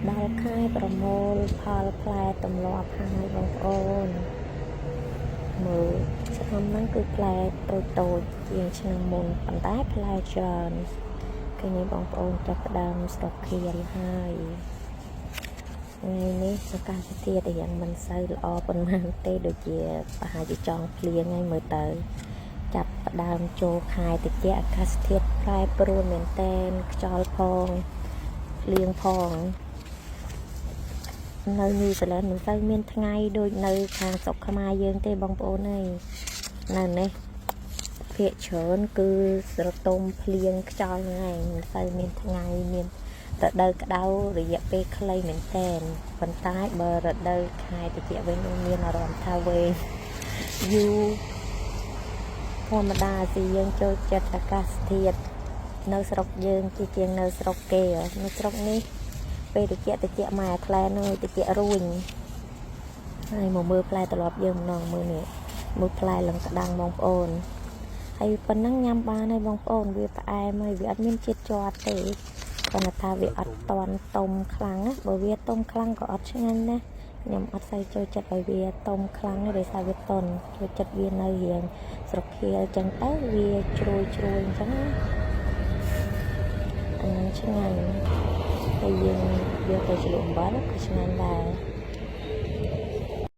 ដល់ខែប្រមូលផលផ្លែទម្លាប់ហើយបងប្អូនមើលឆ្នាំហ្នឹងគឺផ្លែតូចតូចជាងឆ្នាំមុនប៉ុន្តែផ្លែច្រើនឃើញទេបងប្អូនចាប់ផ្ដើមស្រខៀលហើយថ្ងៃនេះអាកាសធាតុរៀងមិនសូវល្អប៉ុន្មានទេដូចជាប្រហែលជាចង់ភ្លៀងហើយមើលទៅ ចាប់ផ្ដើមចូលខែតិចអាកាសធាតុប្រែប្រួលមែនតែនខ្យល់ផងភ្លៀងផង នៅញូហ្សេឡង់មិនសូវមានថ្ងៃដូចនៅខាងស្រុកខ្មែរយើងទេបងប្អូនអើយនៅនេះភាគច្រើនគឺស្រទុំភ្លៀងខ្យល់ហ្នឹងឯងមិនសូវមានថ្ងៃមានរដូវក្តៅរយៈពេលខ្លីមែនតែនប៉ុន្តែបើរដូវខែត្រជាក់វិញមានអារម្មណ៍ថាវែងយូរធម្មតាស៊ីយើងចូលចិត្តអាកាសធាតុនៅស្រុកយើងជាជាងនៅស្រុកគេនៅស្រុកនេះ ពេលតិចតិចមកថ្លែនោះតិចរួញហើយមកមើលផ្លែត្រឡប់យើងម្ដងមើលនេះមើលផ្លែលឹងក្តាំងបងប្អូនហើយប៉ុណ្ណឹងញ៉ាំបានហើយបងប្អូនវាផ្អែមហើយវាអត់មានជាតិជាប់ទេគាត់ថាវាអត់តន់ទុំខ្លាំងណាបើវាទុំខ្លាំងក៏អត់ឆ្ងាញ់ណាខ្ញុំអត់សូវចូលចិត្តឲ្យវាទុំខ្លាំងទេដោយសារវាតុនចូលចិត្តវានៅរៀងស្រខៀលចឹងទៅវាជ្រួយជ្រួយអញ្ចឹងណាអាហ្នឹងឆ្ងាញ់ ហើយយើងយកទៅជ្រលក់អំបិលក៏ឆ្ងាញ់ដែរ។